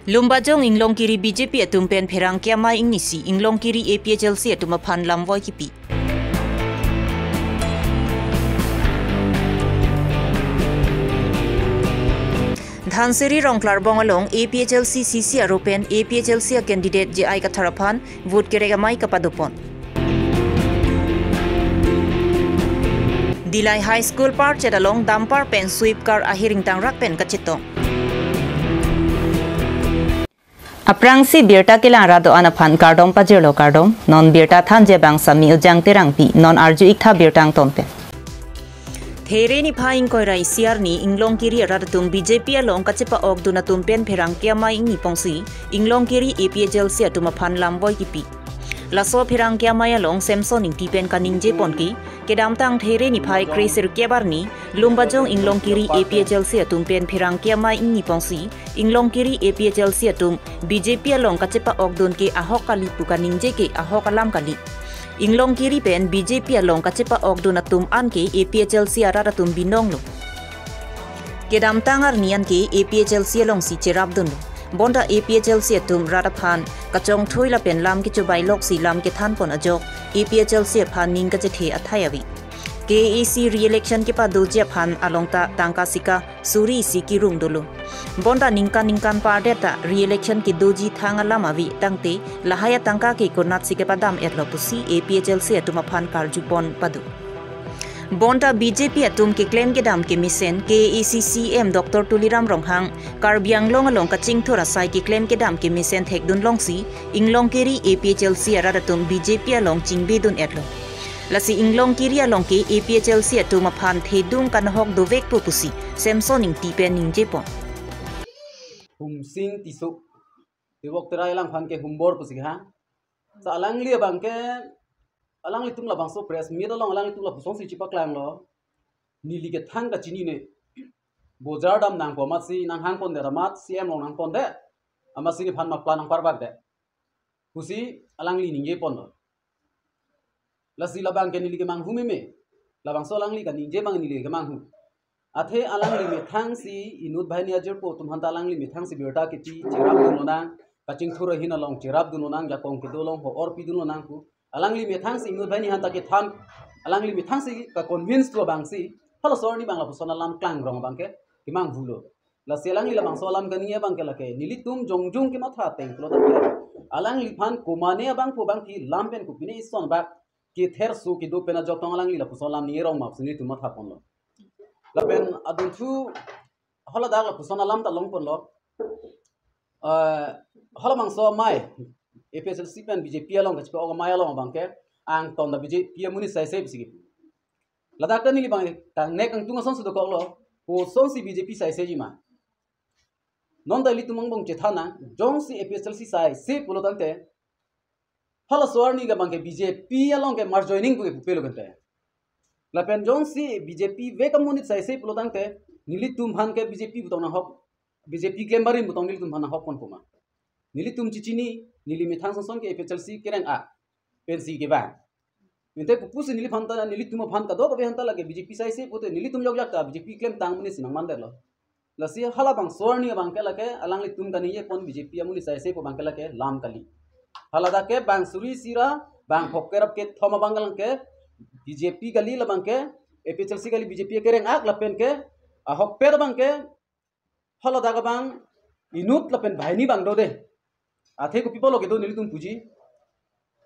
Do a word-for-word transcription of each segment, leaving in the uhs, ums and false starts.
Lumbajong Inglongkiri B J P atum pen pherangke amei ingnisi Inglongkiri A P H L C atum aphan lamvoi kipi. Dhansiri Rongklarbong along A P H L C C C aro pen A P H L C a candidate J I Kathar aphan vote kerek amei kapadopon. Dillai High School parchet along dumper pen sweep car ahiring tangrak pen kachetong. Aphrangsi birta kelang rat do-an aphan kardom pajirlo, kardom. Non birta thanji abang Sami Ujang Terangpi, non arju iktha birta angton pen. There niphai ingkoi ra isi arni Inglongkiri arat atum B J P along kachepa-okdun atum pen pherangke amei ingni pongsi Inglongkiri A P H L C atum aphan lamvoi kipi. Laso pherangke amei along Samson Ingti pen kaningje pon ke, kedamtang there niphai kre sirkep arni Lumbajong Inglongkiri A P H L C atum pen pherangke amei ingni pongsi Inglongkiri A P H L C atum B J P along kachepa-okdun ke ahok kali pu kaningje ke ahok alam kali. Inglongkiri pen B J P along kachepa-okdun atum an ke A P H L C arat atum binonglo. Kedamtang arni an ke A P H L C alongsi cherapdunlo. Bonta A P H L C atum rat aphan kachongthui lapen lam kechobai loksi lam kethan pon ajok A P H L C aphan ning kachethe athai ave. K A A C re-election kepadoji aphan along ta tangka sika suri isi kerung dolo. Bonta ningkan ningkan pardet ta re-election kedoji thang alam ave tangte lahai atangka ke konatsi kepadam-etlo pusi A P H L C atum aphan karju pon pado. Bonta B J P atum keklem kedam kemesen K A A C C E M Doctor Tuliram Ronghang Karbi Anglong along kachingthur asai keklem kedam kemesen thekdun longsi Inglongkiri A P H L C arat atum B J P along chingbedun-etlo. Lasi Inglongkiri along ke A P H L C atum aphan thedung kanahok dovekpo pusi Samson Ingti pen ningje pon. Humsing Tisso, Tewok Terai alangphan ke Humbor pusi ha. Sa alangli abang ke, alanglitum labangso press meet along alanglitum lapusonsi chepaklanglo. Neli kethang kachinine. Bojar dam nangpo amatsi nanghang pondet, amat C M along nang pondet. Amatsi nephan mapla nangparbakdet pusi alangli ningje ponlo. Lasi labang ke neli kemanghu meme. Labangso alangli kaningje abang neli kemanghu. Athe alangli methangsi inut banghini ajirpo atum aphanta alangli methangsi birta kipi cherapdun lonang, kachingthur ahin along cherapdun lonang, jakong kedo along ho-or pidun lonang pu. Alangli methangsi inut banghini aphanta kethan, alangli methangsi ka-convince tu abangsi, halaso arni abang lapuson alam klangrong abang ke kemanghulo. Lasi alangli labangso alam kani abang ke lake, nelitum jongjong kematha ateng pulo tangte, alangliphan komane abang pu abang ke lam pen kopine ison bak ketherso kedo pen ajok tong alangli lapuson alam ni erong map sini tu matha ponlo. Lapen adunthu haladak lapuson alam ta long ponlo. Eh, halabangso amei A P H L C pen B J P along kachepa-ok amei along abang ke angton ta B J P amonit saise pusi kipu. Ladak ta neli abang kangnek kangtung asonsi dokoklo. Kosonsi B J P saiseji ma? Non ta ilitum angbong chethan nang, jongsi A P H L C saise pulo tangte, halaso arni ke abang ke B J P along ke merge joining pu ke pupelo kente. Lapen jongsi B J P vek amonit saise pulo tangte, nelitum aphan ke B J P pu tong nanghok, B J P klem barim pu tong nelitum aphan nanghok ponpo ma? Nelitum chechini, neli methang sonson ke A P H L C kereng-ak pensi kevang. Ante kopusi neliphan ta, nelitum aphan kadokave aphanta lake B J P saise pute nelitum jokjak ta B J P klemtang amonit si nangmandetlo. Lasi halabangso arni abang ke lake alanglitum kaningje pon B J P amonit saise pu abang ke lake lam kali. Haladak ke bang suri isi ra, bang phokep ra kethom abang ke lake B J P kali, labang ke A P H L C kali, B J P kereng-ak lapen ke ahokpet abang ke haladak abang inut lapen banghini abang do de. Athe kopi pulo kedo nelitum puji.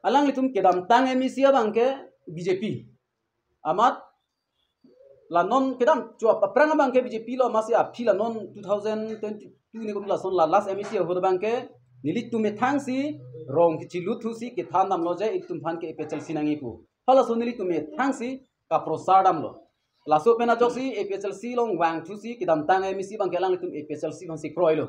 Alanglitum kedamtang M A C abang ke B J P. Amat la non kedam chua aphrang abang ke B J P lo, amatsi aphi la non two thousand twenty-two ni kum lason la last M A C ahut abang ke nelitum methangsi rong kechilut thusi kethan damlo je itum aphan ke A P H L C nangji pu. Halaso nelitum methangsi kaprosar damlo. Laso pen ajoksi A P H L C along vangthusi kedamtang M A C abang ke alanglitum A P H L C aphansi kroilo.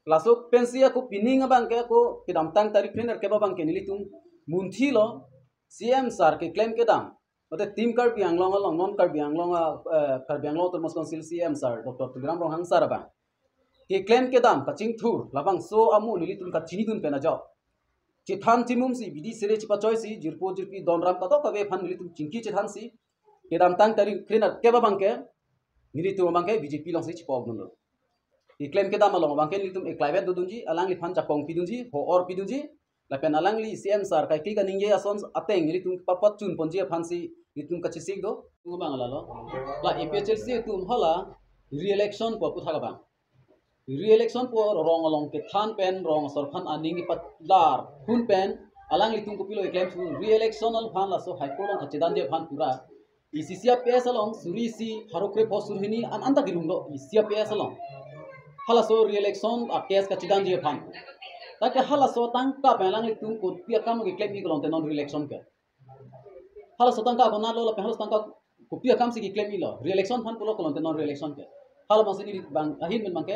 Laso pensi ako pining abang ke ako kedamtang tarik phli nerkep abang ke nelitum munthilo C M sir keklem kedam. Mate Team Karbi Anglong along, non Karbi Anglong, ah, eh, Karbi Anglong Autonomous Council C M sir Doctor Tuliram Ronghang sir abang keklem kedam kachingthur labangso amo nelitum kachinidun pen ajok chethan chimumsi bidi sere chepachoisi jirpo jirpi donram kadokave aphan nelitum chingki chethansi kedamtang tarik phli nerkep abang ke nelitum abang ke B J P alongsi chepa-okdunlo. keklem kedam along abangke nelitum eklaivet dodunji, alangliphan jakong pidunji, ho-or pidunji, lapen alangli C M sir kaikli kaningje ason ateng nelitum papat chun ponji aphansi nelitum kachesik do. Tung abang lalo. La A P H L C atum hala re-election pu aputhak abang. Re-election pu rong along kethan pen rong asor aphan aning ipatlar hun pen alanglitum kopilo eklem thu re-election along aphan laso High Court along kachedamji aphan pura isi C R P S along suri isi pharo krepho suri hini an anta kirung do isi C R P S along. Halaso re-election a case kachedamji aphan. Take halaso tangka pen alanglitum kopi akam keklem-i kelong te non re-election ke. Halaso tangka konatlo lapen halaso tangka kopi akamsi keklem-ilo. Re-election aphan pulo kelong te non re-election ke. Hala abangsi neli bang ahin pen abangke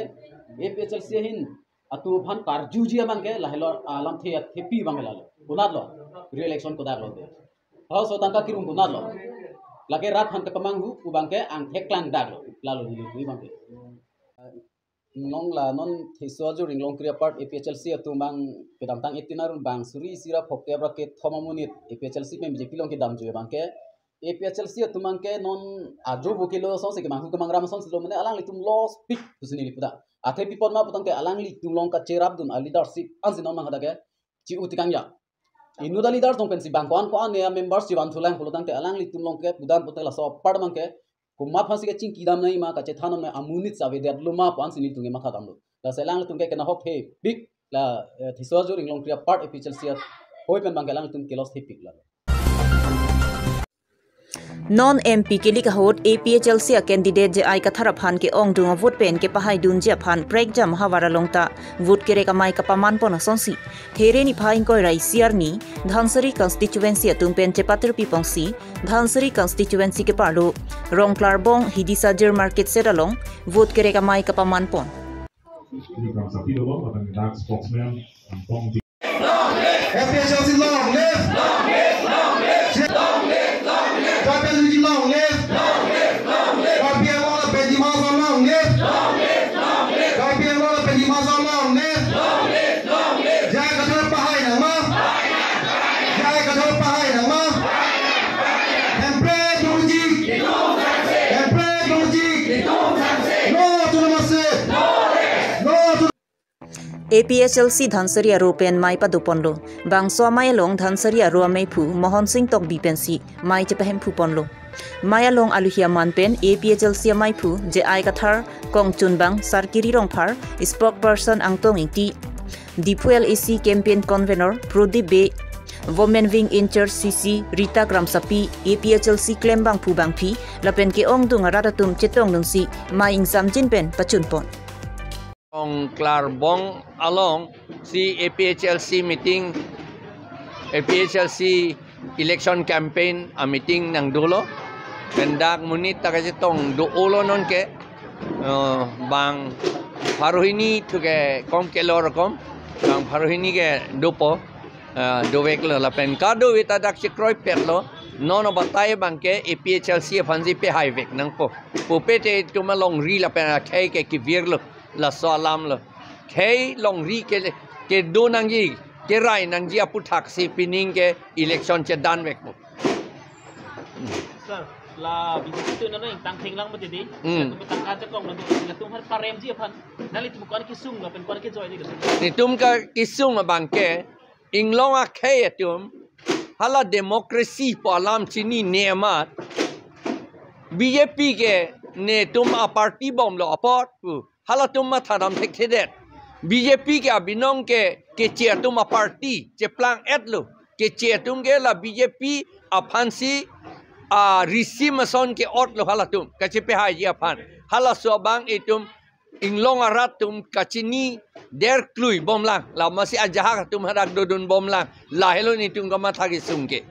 A P H L C ahin atum aphan karjuji abangke lahelo alamthe athepi abangke lalo. Konatlo. Re-election kodak lo te. Halaso tangka kirung konatlo. Lake rat aphan kepamanghu pu abangke angthek klangdaklo. Lalo neli pu abangke. Inglong la non Theso Ajur Inglongkiri apart A P H L C atum abang kedamtang eighteen arun bang suri isi ra phokte abra kethom amonit A P H L C pen B J P along kedamjui abangke A P H L C atum abangke non ajo bo kelo asonsi kemanghu kemangram asonsi lo mane alanglitum loss pik pusi neli puta. Athe pi apot ma putangte alanglitum along kacherapdun a leadership ansi non mang hadak ke chi-u tikang ya. Inut a leaders along pensi bang ko-an ko-an ya members chivan thulang pulotangte alanglitum along ke pudam pute laso apart abangke komat aphansi kachingkidam nangji ma kachethan nang amonit savedet lo ma pu ansi nelitum ke mathadamlo. Lasi alanglitum ke kenahok thepik la, eh, Theso Ajur Inglongkiri apart A P H L C ahoi pen abangke alanglitum ke loss thepik la. Non M P kelik ahut A P H L C a candidate J I Kathar aphan ke-ongdung a vote pen kepahaidunji aphan prekjam havar along ta vote kerek amei kapaman pon asonsi There niphai ingkoi ra isi arni Dhansiri constituency atum pen chepatirpi pongsi Dhansiri constituency keparlo Rongklarbong Hidi Sajir Market Shed along vote kerek amei kapaman pon. Ini Kang Sapi dolo, matang dak spokesman, Kang Tong. A P H L C long live! Long live, long live, long live, long live. Karbi Anglong Community long live! Long live, long live. Karbi Anglong lapen Dima Hasao long live! Long live, long live. Karbi Anglong lapen Dima Hasao long live! Long live, long live. J I Kathar pahai nangma! J I Kathar pahai nangma! Hemprek dungji! Hemprek dungji! No autonomous state! No autonomous A P H L C Dhansiri aro pen mei padoponlo. Bangso amei along Dhansiri aro ameiphu Mohon Sing Tokbi pensi mei chepahemphu ponlo. Mei along aluhi aman pen A P H L C ameiphu J I Kathar, kongchunbang Sarkiri Rongphar, spokesperson Angtong Ingti, Diphu L A C campaign convener Prodip Bey, women wing in-charge C C Rita Kramsapi, A P H L C klembangphu bangpi lapen ke-ongdung arat atum chetongdunsi mei ingsamjin pen pachun pon. Rongklarbong alongsi A P H L C meeting, A P H L C election campaign a meeting nangdolo. Pen dak monit ta kachetong do-olo nonke, eh, bang pharo hini thu ke kom kelo rokom, bang pharo hini ke dopo, eh, doveklo lapen kadokave ta dak chekroipetlo, non abatai abangke A P H L C aphansi pehaivek nangpo. Pupe te itum alongri lapen akhei ke kevirlo. Laso alam lo. Khei longri ke, kedo nangji, kerai nangji aputhaksi pining ke election chedanvekpo. Sir, la B J P atum nang ingtang thenglang mati di. Hmm. Sir, tum tangka chekong nang, sir, tum har paremji aphan. Nanglitum ko-an kesung lapen ko-an kejoi di, sir. Netum kekesung abangke, inglong akhei atum, hala democracy pu alam chinine amat, B J P ke netum a-party bomlo apot pu halatum mathadam thekthedet. B J P ke abinong ke Keche atum a-party, cheplang-etlo. Keche atum ke la B J P aphansi a-regime ason ke-otlo halatum, kachepehaiji aphan. Halaso abang itum inglong arat atum kachini derklui bomlang, la masi ajahak atum hadak dodun bomlang, lahelo netum kamatha kesung ke.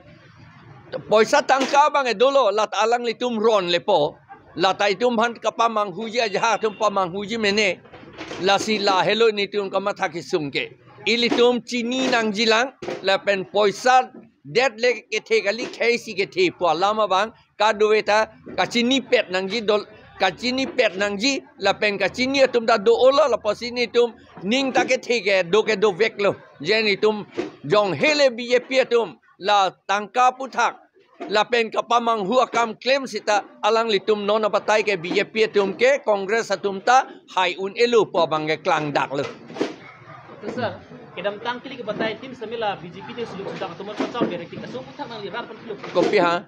Poisa tangka abang edolo, lata alanglitum ron lepo, lata itum aphan kapamanghuji, ajahak atum pamanghuji mene, lasi lahelo netum kamatha kesung ke. Ilitum chini nangjilang, lapen poisa det le kethe kali, kheisi kethe pu alam abang, kadokave ta kachinipet nangji dol, kachinipet nangji lapen kachini atum ta do-olo, lapusi netum ning ta kethe kedo kedoveklo. Je netum jong hele B J P atum la tangka aphuthak lapen kapamanghu akam klem sita alanglitum non abatai ke B J P atum ke Congress atum ta hai un-elo pu abang ke klangdaklo. To sir, kedamtang kili ke batai tim samila B J P te suluk sudak atum aphan cham berek tik aso aphuthak nangli rat aphan pilo. Kopi ha?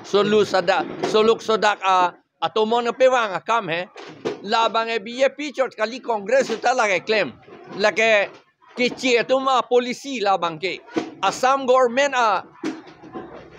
Suluk sudak, suluk sudak a atomon apevang akam he. Labang e B J P chot kali, Congress ta lake klem. Lake keche atum apolicy labang ke. Assam government a,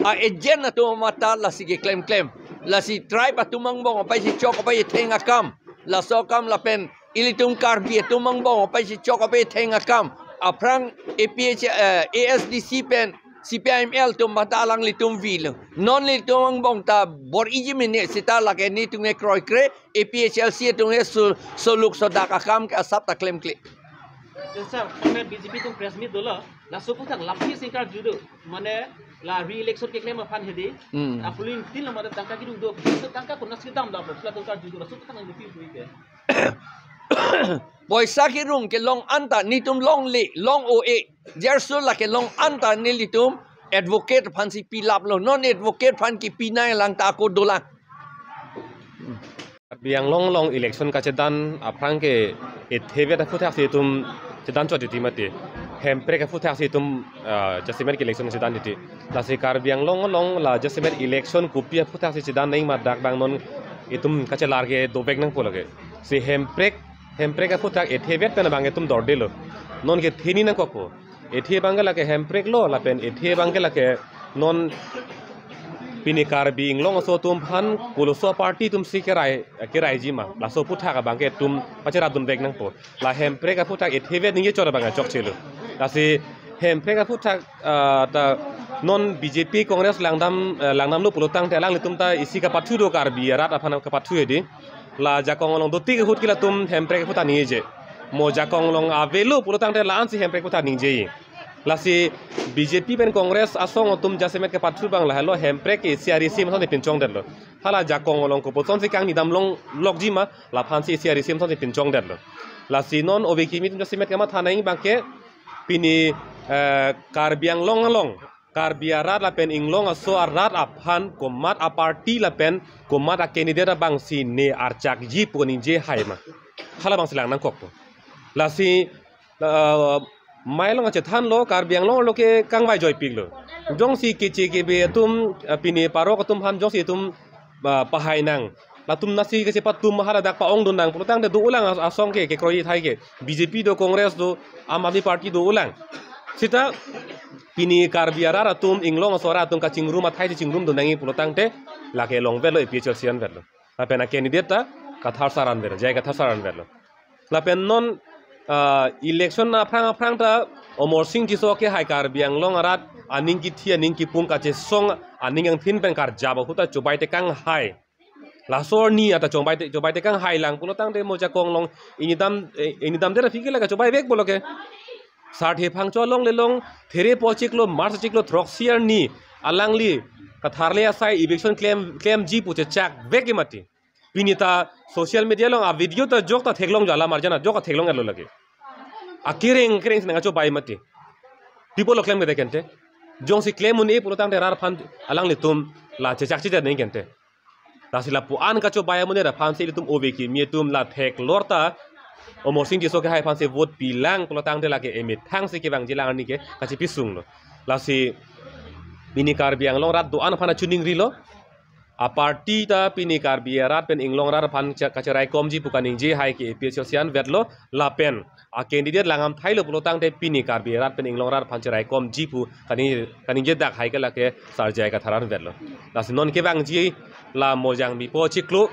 a agent atum mata lasi keklemklem. Lasi tribe atum angbong apai si chok apai theng akam. Laso akam lapen ilitum Karbi atum angbong apai si chok apai theng akam. Aphrang A P H, eh, A S D C pen C P I M L atum mata alanglitum vilo. Non nelitum angbong ta bor-iji mene sita lake nelitum ke kroikre, A P H L C atum ke su-, suluk sudak akam ke asap ta klemkle. To sir, kami B J P atum press meet dolo. Laso aphuthak lapi singkar judo. Mane la re-election keklem aphan hedi. Hmm. Aphuthak tin lo mane tangka kidung do. Tangka konatsi damlo. Laso aphuthak nangli pi pu ke. Poisa kerung kelong anta nelitum longle, long-o-e. Jerso lake long anta nelitum advocate aphan si pilaplo. Non advocate aphan kipi nanglang ta ako dolang. Karbi Anglong along election kachedan aphrang ke ethevet aphuthak si itum chedan chot titi mati. Hemprek aphuthak si itum, ah, jasemet ke election chedan titi. Lasi Karbi Anglong along la jasemet election kopi aphuthak si chedan nangji ma dak abang non itum kachelar ke dovek nangpo lake. Si Hemprek, Hemprek aphuthak ethevet pen abang itum dordelo. Non kethe ni nangkokpo. Ethe abang ke lake Hemprek lo, lapen ethe abang ke lake non pini Karbi Anglong aso atum aphan koloso party atum si kerai, keraiji ma. Laso aphuthak abang ke itum pacheradun vek nangpo. La Hemprek aphuthak ethevet ningje chot abang chokchelo. Lasi Hemprek aphuthak, ah, ta non B J P Congress langdam, eh, langdamlo pulotangte alanglitum ta isi kapathu do Karbi arat aphan kapathu hedi. La jakong along dotik ahut ke latum Hemprek aphuthak ningjeje. Mo jakong along avelo pulotangte la-an si Hemprek aphuthak ningjeji. Lasi B J P pen Congress asong atum jasemet kepathu abang lahelo Hemprek ke C R E C ason si pinchongdetlo. Hala jakong along koposon si kangni dam longlokji ma laphan si C R E C ason si pinchongdetlo. Lasi non ove kimi atum jasemet kamatha nangji abang ke pini, eh, Karbi Anglong along Karbi arat lapen Anglong aso arat aphan komat aparty lapen komat acandidate abang si ne archakji pu ningje hai ma. Hala abang si lang nangkokpo. Lasi, eh, mai along achethanlo Karbi Anglong lo ke kangvai joipiklo. Jongsi keche kebe atum, eh, pini parok atum aphan jongsi itum, eh, pahai nang. Latum nasi kechepatum hala dak pa-ongdun nang pulotangte do-olang as-, asong ke, kekroi athai ke. B J P do, Congress do, Aam Aadmi Party do-olang. Sita pini Karbi arat atum, Anglong aso arat atum kachingrum athai si chingrumdun nangji pulotangte lake longvetlo, A P H L C anvetlo. Lapen acandidate ta Kathar sir anvetlo, J I Kathar sir anvetlo. Lapen non, ah, election aphrang aphrang ta Amarsing Tisso ke hai Karbi Anglong arat aning kithi aning kipung kachesong aning angthin pen karjap ahut ta chobai tekang hai. Laso arni ata chobai te, chobai tekang hai lang pulotangte mo jakong along ini dam, eh, ini damdet aphi ke lake chobai vekpo lake. Sarthe Phangcho along le long, Therepo achiklo, March achiklo throksi arni alangli Katharli asai eviction klem, klemji pu chechak vek mati. Pini ta social media along a video ta jok ta theklong jala marjana jok ta theklonglo lake. Akereng kereng si nangchobai mati. People lo klem kete kente. Jongsi klem un-e pulotangte rat aphan alanglitum la chechak chechak nangji kente. Lasi lapu-an kachobai amonit aphan si ilitum ove kimi atum la theklor ta Amarsing Tisso ke hai aphan si vote pilang pulotangte lake emethang si kevangjilang arni ke kachipisunglo. Lasi pini Karbi Anglong arat do-an aphan achuningrilo. Aparty ta pini Karbi arat pen Anglong arat aphan cha-, kacheraikomji pu kaningje hai ke A P H L C anvetlo lapen acandidate langdam thailo pulotangte pini Karbi arat pen Anglong arat aphan cheraikomji pu kani, kaningjedak hai ke lake Sir J I Kathar anvetlo. Lasi non kevangji la Mojang Bipo achiklo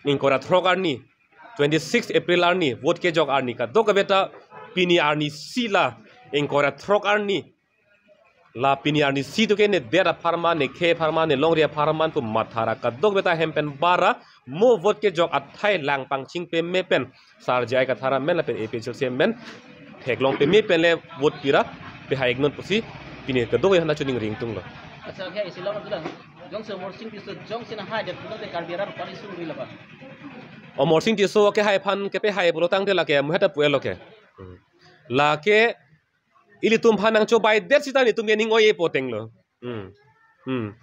ingkoi ra throk arni, twenty-six April arni, vote kejok arni kadokave ta pini arnisi la ingkoi ra throk arni. La pini arnisi tu ke nedet apharman, nekhei apharman, nelongri apharman pu mathara kadokave ta hem pen bara mo vote kejok athai lang pangching peme pen Sir J I Kathar amen lapen A P H L C amen theklong peme pen le vote pira pehai iknon pusi pini kadokave aphan chuningri ingtunglo. Acha, okay, isi lo, isi lo. Jongsi Amarsing Tisso jongsi nahaidet pulote Karbi arat aphan isungrilo ba? Amarsing Tisso ke hai aphan kepehai pulotangte lake amuhet apu-elo ke. Hmm. Lake ilitum aphan nangchobaidet sita nelitum ke ning oi-e potenglo. Hmm. Hmm.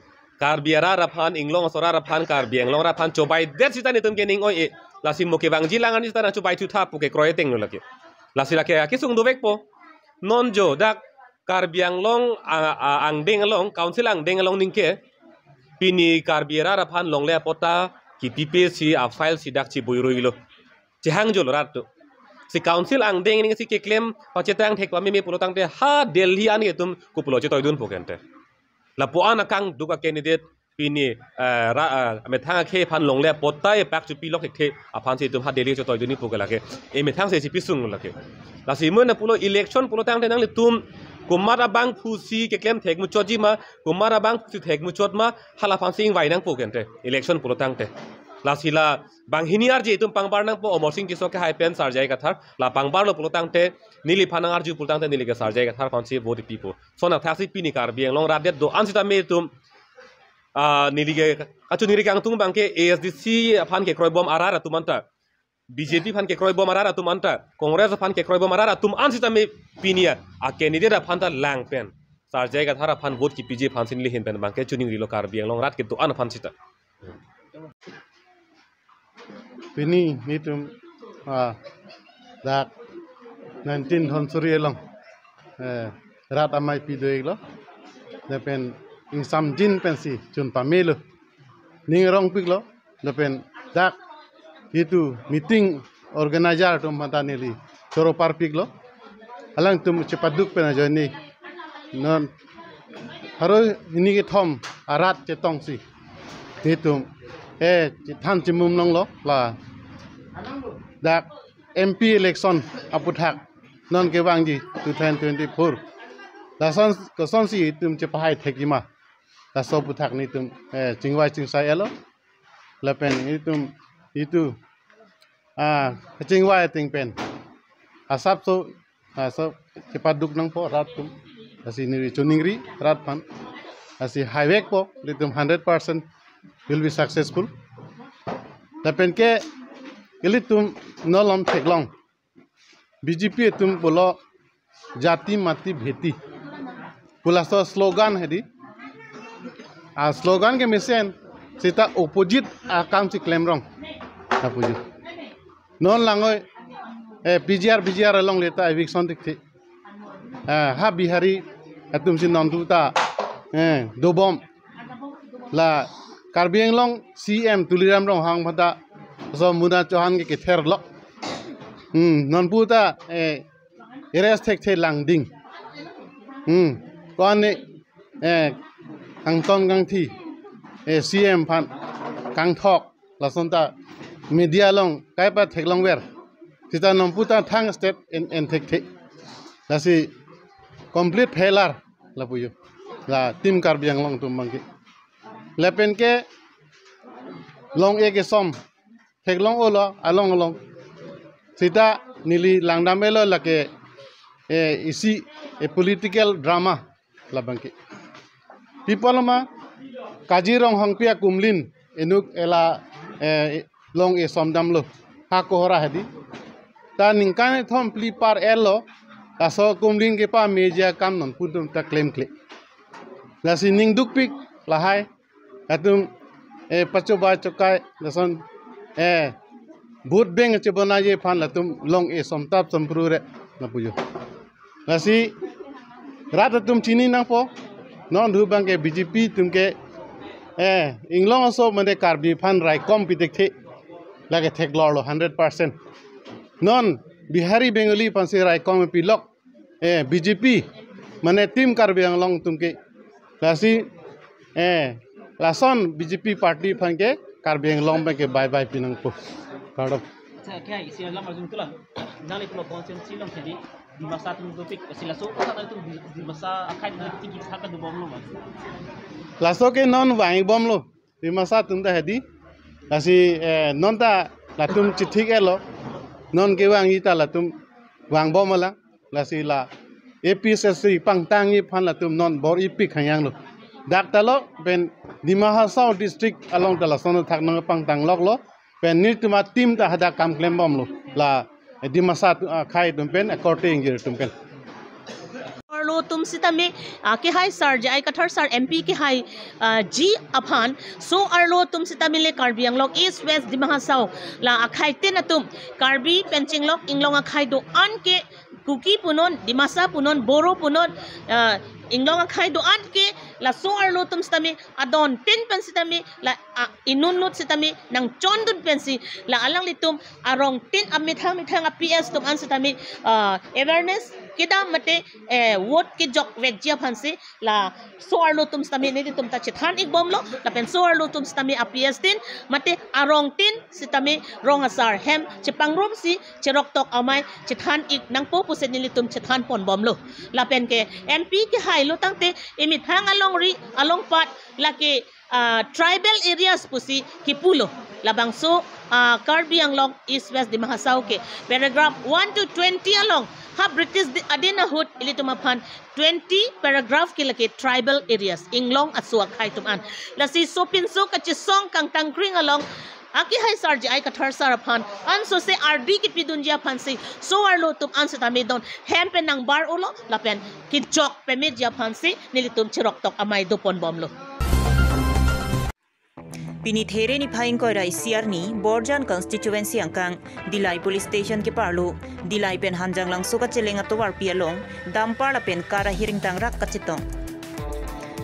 Karbi arat aphan, inglong aso arat aphan, Karbi Anglong arat aphan chobaidet sita netum ke ning oi-e. Lasi mo kevangji lang arni sita nangchobai thutha pu kekroi ateng lo lake. Lasi lake akesung dovekpo. Non jo dak Karbi Anglong a, a, angdeng along, council angdeng along ningke pini Karbi arat aphan longle apatta kipipe si a-file si dak chibuiruilo. Chehang jolo rat tu. Si council angdeng ning si keklem pachetang thek pameme pulo tangte ha Delhi an etum kopilo chetoidunpo kente. Lapu-an akangduk a-candidate pini, eh, ra, eh, methang akhei aphan longle apatta epak chopilok thekthe aphan si etum ha Delhi chetoidunji pu ke lake. E methang si chipisung lake. Lasi mo na pulo election pulo tangte nanglitum komat abangphu si keklem thek muchotji ma, komat abangphu si thek muchot ma, hala aphan si ingvai nangpo kente. Election pulo tangte. Lasi la banghini arje etum pangbar nangpo Amarsing Tisso kehai pen Sar J I Kathar. La pangbarlo pulo tangte neliphan nang-arju pulo tangte neli ke Sar J I Kathar aphan si vote pipo. Lason athaksi pini Karbi Anglong rat det do-an sitame etum, ah, neli ke kachoningri kangtung abangke A S D C aphan kekroibom arat atum anta, B J P aphan kekroibom arat atum anta, Congress aphan kekroibom arat atum an sitame pini a-candidate aphan ta lang pen Sar J I Kathar aphan vote kipiji aphan si neli ahin pen abangke choningrilo Karbi Anglong rat kedo-an aphan sita. Pini netum, ah, dak nineteen Dhansiri along, eh, rat amei pi do-iklo. Lapen ingsamjin pensi chun pamelo. Ning rongpiklo. Lapen dak itum meeting organizer atum aphan ta neli choro parpiklo. Alangtum chepaduk pen ajoine non haro hini kethom arat chetongsi netum, eh, chethan chimum longlo la dak M P election aputhak non kevangji two thousand twenty-four. Lason kosonsi itum chepahai thekji ma. Laso aputhak netum, eh, chingvai chingsai-etlo. Lapen itum, itum, ah, chingvai ateng pen asapso, ah, so chepaduk nangpo rat atum. Lasi neli choningri rat aphan. Lasi haivekpo, ilitum hundred percent will be successful. Lapen ke ilitum nolom theklong. B J P atum pulo jati mati bheti pu laso slogan hedi. A slogan kemesen sita opposite akam si klemrong. Opposite. Non langoi, eh, P G R, P G R along leta eviction thekthe. Eh, ha Bihari atum si nonpu ta, eh, dobom. La Karbi Anglong C M Tuliram Ronghang aphan ta so Muna Chauhan ke ketherlo. Hmm, nonpu ta, eh, arrest thekthe langding. Hmm, ko-an ne, eh, kangton kangthi, eh, C M aphan kangthok. Lason ta media along kai patheklongver. Sita nonpu ta thang step en, en thekthe. Lasi complete failure lapu jo. La Team Karbi Anglong atum abangke. Lapen ke long-e kesom theklong-olo along along. Sita neli langdam-etlo lake, eh, isi, eh, political drama labangke. Pi apotlo ma, Kaji Ronghangpi akumlin inut ela, eh, long-e somdamlo ha Kohora hedi. Ta ningkan kethom phli par-etlo, laso akumlin kepameji akam nonpu atum ta klemkle. Lasi ning dukpik lahai atum, eh, pachoba chokai lason, eh, vote bank chebonaji aphan latum long-e somtap somprure lapu jo. Lasi rat atum chini nangpo, non thu abangke B J P atum ke, eh, inglong aso mane Karbi aphan raikom pi thekthe, lake theklorlo hundred percent. Non Bihari Bengali aphansi raikom pilok, eh, B J P, mane Team Karbi Anglong atum ke. Lasi, eh, lason B J P party aphan ke Karbi Anglong abangke bye bye pi nangpo. Kardom. Acha, kya isi alam arjun tulang. Nang le pulo constituency along jadi Dimasa atum topik, si laso kosat atum Di-, Dimasa akhai atum tiki saka dobomlo ma. Laso ke non vangbomlo. Dimasa atum ta hedi. Lasi, eh, non ta latum chithik-etlo. Non kevangji ta latum vangbom alang. Lasi la A P H L C pangtangji aphan latum non bor-ipik hangyanglo. Dak ta lo pen Dima Hasao district along ta lason athak nangpangtangloklo. Pen netum a-team ta hadak kam klembomlo. La Dimasa atum, ah, akhai atum pen, akorte ingjir atum pen. atum sitame, ah, kehai sar J I Kathar sar M P kehai, ah, ji aphan so-arlo atum sitame le Karbi Anglong East West Dima Hasao la akhaitin atum Karbi pen chenglok inglong akhai do-an ke Kuki punon, Dimasa punon, Boro punon, ah, inglong akhai do-an ke la so-arlo atum sitame adon tin pen sitame la, ah, inut inut sitame nangchondun pensi la alanglitum arong tin amethang methang a P S atum an sitame, ah, awareness kedam mate, eh, vote kejok vekji aphansi la so-arlo atum sitame nelitum ta chethan ikbomlo, lapen so-arlo atum sitame a P S tin mate arong tin sitame rong asar hem chepangrumsi cheroktok amei chethan ik nangpo pusi nelitum chethan ponbomlo. Lapen ke M P kehai lo tangte emethang alongri alongpat lake, ah, tribal areas pusi kipulo. Labangso, ah, Karbi Anglong East West Dima Hasao ke paragraph one to twenty along ha British di-, adin ahut ilitum aphan twenty paragraph ke lake tribal areas, inglong aso akhai atum an. Lasi sopinso kachesong kangtangkring along akehai sar J I Kathar sar aphan ansose ardi kepidunji aphansi so-arlo atum an sitame don hem pen nangbar-olo lapen kejok pemeji aphansi nelitum cheroktok amei doponbomlo. Pini There niphai ingkoi ra isi arni Borjan constituency angkang Dillai Police Station keparlo Dillai pen Hanjanglangso kacheleng atovarpi along dumper lapen car ahiring tangrak kachetong.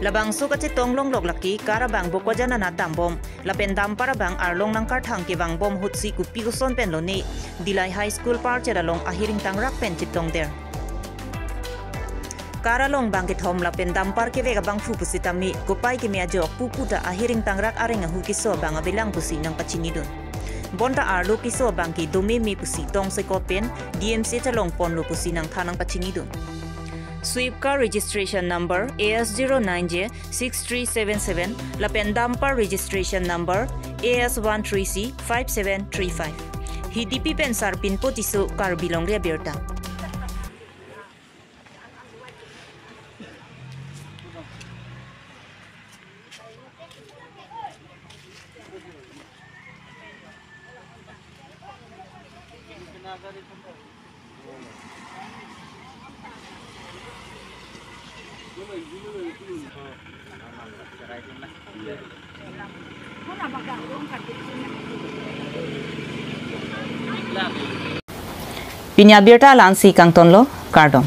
Labangso kachetong longlok lake car abang Bokajan anat dambom lapen dumper abang arlong nangkarthang kevangbom ahutsi kopi koson pen lone Dillai High School parchet along ahiring tangrak pen chetongder. Car along bang kethom lapen dumper kevek abangphu pusitame kopai keme ajok pupu ta ahiring tangrak areng ahu keso abang avelang pusi nangpachinidun. Bonta arlo keso abang ke domeme pusi tongsekot pen D M C chalong ponlo pusi nangthan nangpachinidun. Swift car registration number A S zero nine J six three seven seven lapen dumper registration number A S one three C five seven three five. Hidipi pen Sarpinpo Tisso, Karbi Longri Abirta. Pini abirta la-ansi kangtonlo, kardom.